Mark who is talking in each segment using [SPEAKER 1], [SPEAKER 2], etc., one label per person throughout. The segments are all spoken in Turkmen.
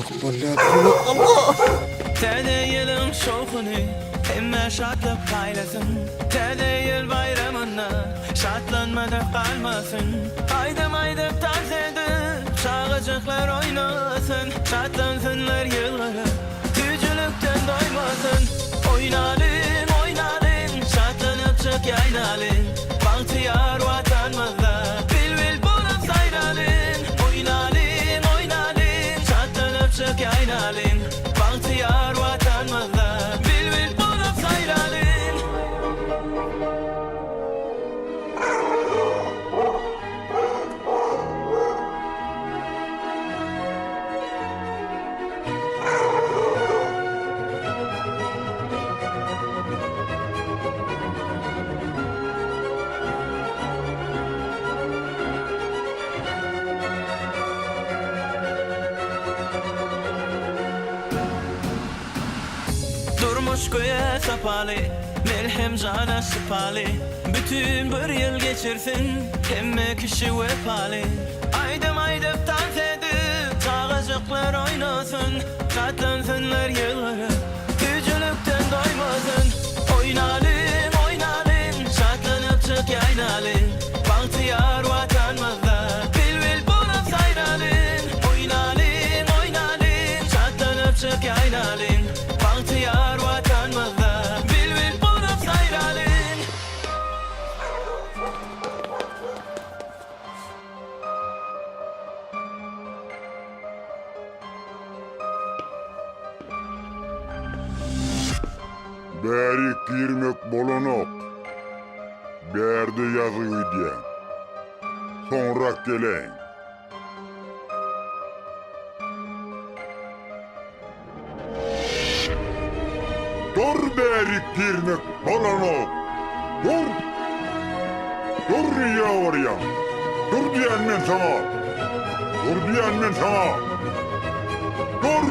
[SPEAKER 1] Gorkup bolýar. Allah!
[SPEAKER 2] Täze ýylyň şowhuny hemmä şatlyk paýlasyn. Täze ýyl baýramynda şatlanmadyk galmasyn. Aýdym aýdyp tans edip, çagajyklar oýnasyn. Şatlansynlar ýylgyryp, süýjülikden doýmasyn. Oýnalyň, oýnalyň, şatlanyp çyk ýaýnalyň. Bagtyýar Watanymyzda bilbil bolup saýralyň. Oýnalyň, oýnalyň, şatlanyp çyk ýaýnalyň. Bagtyýar Watanymyzda bilbil bolup saýralyň. Durmuş göýä sapaly, melhem jana şypaly, Bütin bir ýyl geçirsin hemme kişi wepaly. Aýdym aýdyp tans edip, çagajyklar oýnasyn, Şatlansynlar ýylgyryp, süýjülikden doýmasyn. Oýnalyň, oýnalyň, şatlanyp çyk ýaýnalyň, Bagtyýar Watanymyzda bilbil bolup saýralyň. Oýnalyň, oýnalyň, şatlanyp çyk ýaýnalyň, Bagtyýar Watanymyzda bilbil bolup saýralyň.
[SPEAKER 3] Bärik girmek bolanok. Bärde ýazgy gidýär. Soňrak geläýiň. Dur bärik girmek bolanok. Dur! Dur nirä barýaň? Dur diýýän men saňa! Dur diýýän men saňa! Dur!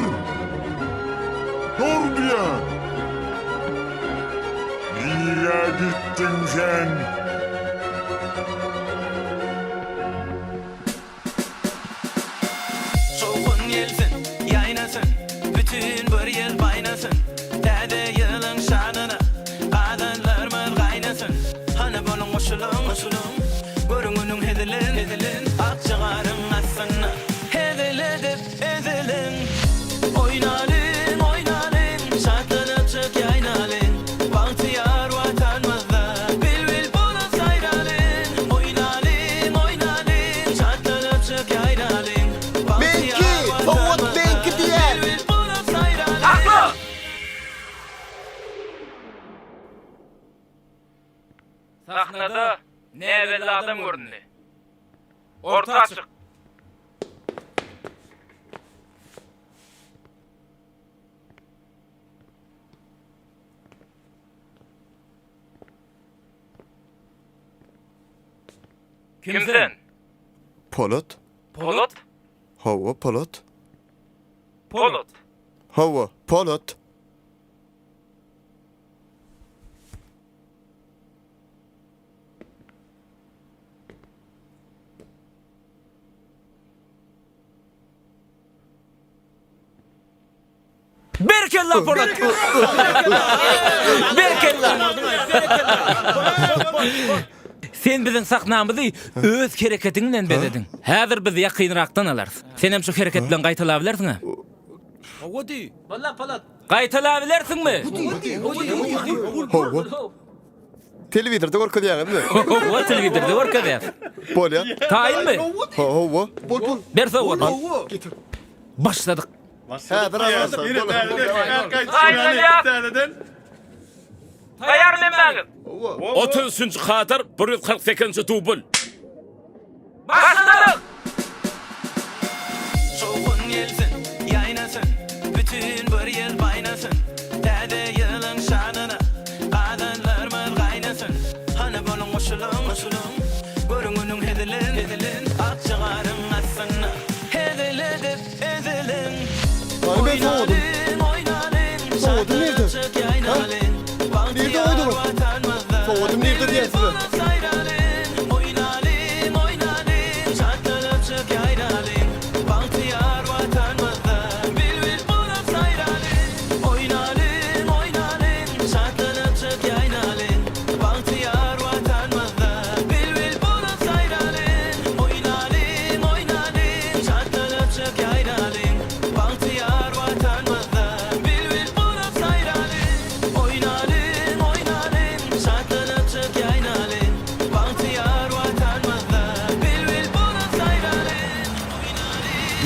[SPEAKER 3] Dur diýýän! Nirä gitdiň sen?
[SPEAKER 2] Şowhun gelsin, ýaýnasyn, bütin bir ýyl baýnasyn. Täze ýylyň şanyna gazanlarymyz gaýnasyn. Hany boluň goşulyň, goşulyň, görüň günüň hezilin, hezilin. Akja garyň astynda hezil edip eziliň. Oýnalyň, oýnalyň, şatlanyp çyk ýaýnalyň. Bagtyýar Watanymyzda bilbil bolup saýralyň. Oýnalyň, oýnalyň, şatlanyp çyk ýaýnalyň.
[SPEAKER 1] Meňki,
[SPEAKER 2] Bagtyýar
[SPEAKER 1] sowgat
[SPEAKER 2] Watanymyzda
[SPEAKER 1] meňki diýýän.
[SPEAKER 2] bilbil bolup saýralyň.
[SPEAKER 4] Sakla! Sahnada näbelli adam göründi. Orta çyk! Kim sen?
[SPEAKER 1] Polat.
[SPEAKER 4] Polat?
[SPEAKER 1] Hawa, Polat.
[SPEAKER 4] Polat.
[SPEAKER 1] Hawa, Polat.
[SPEAKER 4] Berekella Polat! Berekella! Sen biziň sahnamyzy öz hereketiň bilen bezediň. Häzir biz ýakynrakdan alarys. Senem şu hereket bilen gaýtalabilersiň-ä? Gaýtalabilersiňmi?
[SPEAKER 1] Hawa. Telewizorda görkezýäňizmi?
[SPEAKER 4] Hawa, telewizorda görkezýäs.
[SPEAKER 1] Bolýa.
[SPEAKER 4] Taýynmy?
[SPEAKER 1] Hawa.
[SPEAKER 4] Ber sowgady. Başladyk.
[SPEAKER 1] Häzir alarsyň.
[SPEAKER 4] Taýýarmy hemmäňiz?
[SPEAKER 5] 33-nji kadr, 148-nji dubl.
[SPEAKER 4] Başladyk!
[SPEAKER 2] Şowhun gelsin, ýaýnasyn, bütin bir ýyl baýnasyn. Täze ýylyň şanyna gazanlarymyz gaýnasyn. Hany boluň goşulyň, goşulyň, görüň günüň hezilin, hezilin. Akja garyň astynda hezil edip eziliň.
[SPEAKER 1] Hany men sowadym.
[SPEAKER 2] Oýnalyň, oýnalyň,
[SPEAKER 1] Sowadym nirde?
[SPEAKER 2] şatlanyp ýaýnalyň.
[SPEAKER 1] Nirde
[SPEAKER 2] Bagtyýar
[SPEAKER 1] goýduňyz?
[SPEAKER 2] Watanymyzda
[SPEAKER 1] Sowadym nirde
[SPEAKER 2] bilbil
[SPEAKER 1] diýýän size.
[SPEAKER 2] bolup saýralyň. Oýnalyň, oýnalyň, şatlanyp ýaýnalyň. Bagtyýar Watanymyzda bilbil.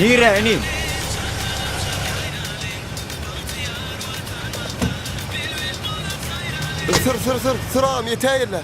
[SPEAKER 6] Nirä inim?
[SPEAKER 1] Syr syr syr syr agam ýetäýeli.